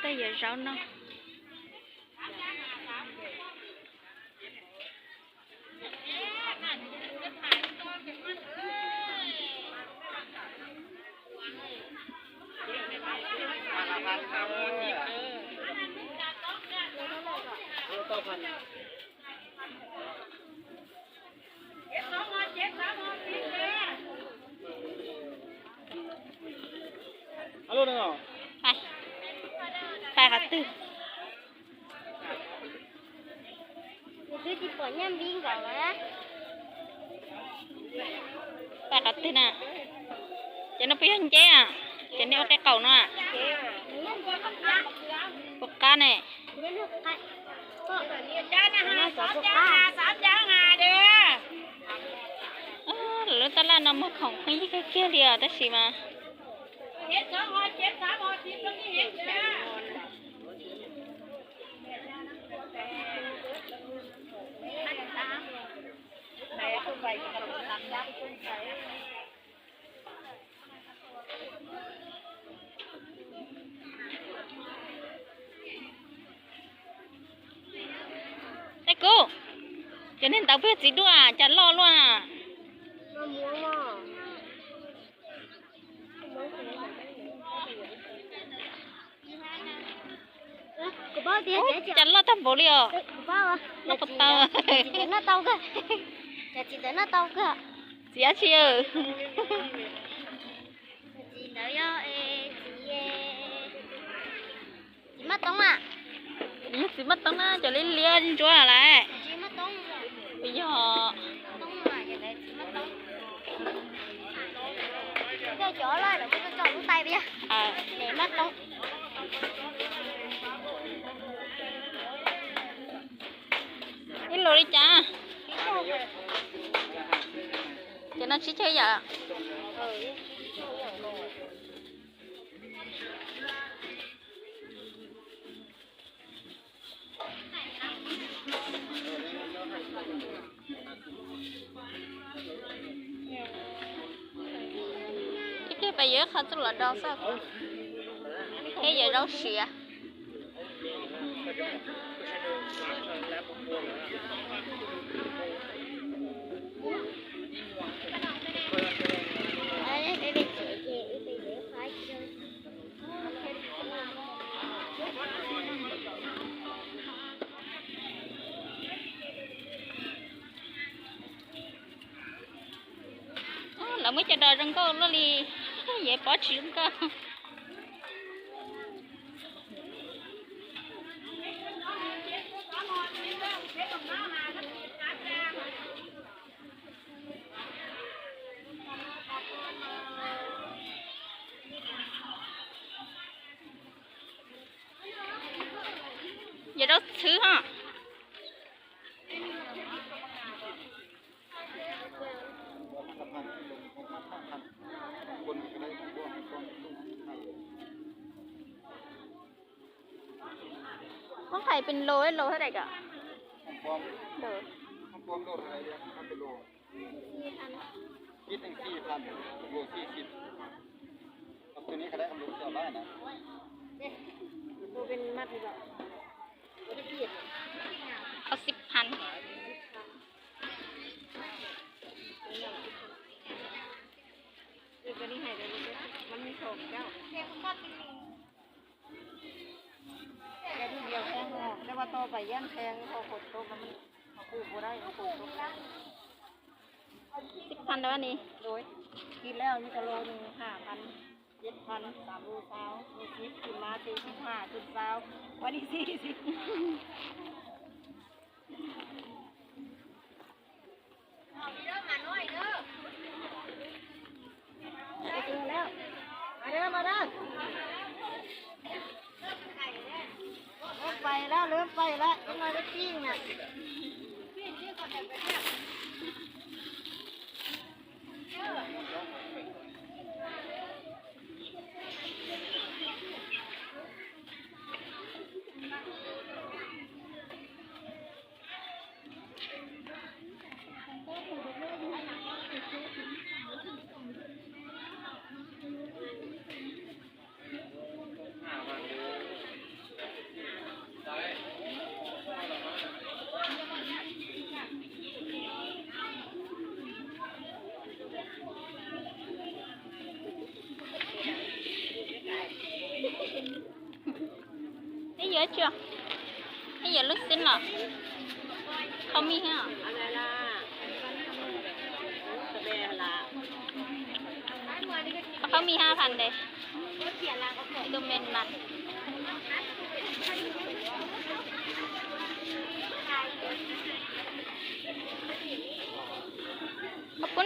Yuav zaub no. Pais, pais qhov twg? Twb tsis pom Nyaj Npib nkawd na. Pais qhov twg na? Ces no puas yog nceb a? Ces nej ua qe qaum no a? Puas qab ne? Lawv lub tab laj no muag khoom pheej yig kawg kiag li os tab sis mas Ej kub, cov niag ntawd puas yog txiv duaj cas loj luaj na? Cas loj tag npaum li os. Loj pas tau. Txiv dab tsi? Txiv Maj Toob a. Yog txiv Maj Toob na, cov liab liab ntsuab lawm. Yog. Ib lus li cas? Ces no tsib caug yam. Ib pliag peb yuav ib qho txuj lom do xwb, thiab yuav zaub siav. Lawv muab cov dos zoo nkauj luaj li, yeej pom tsis zoo nkauj. Yog zaub txhwb ho. Muab qhais pes lus, lus thiab daim kom. Pom, pom lus hais tias pom pes lus. Ib teev tsib phav, lus tsib xib. Tus ni qhov dab lus cov lab na. Ob xib phav. Ib phav ntawd ni. Kiv lawm ni, kiv lawm ni, kiv lawm ni, kiv lawm ni, kiv lawm ni, kiv lawm ni, kiv lawm ni, kiv lawm ni. Pais lawm, lawv pais lawm, ib no lawv pij na. Ib yam lub xib los, khau mij, khau mij hab phas ntes, tus me mas. Koj pub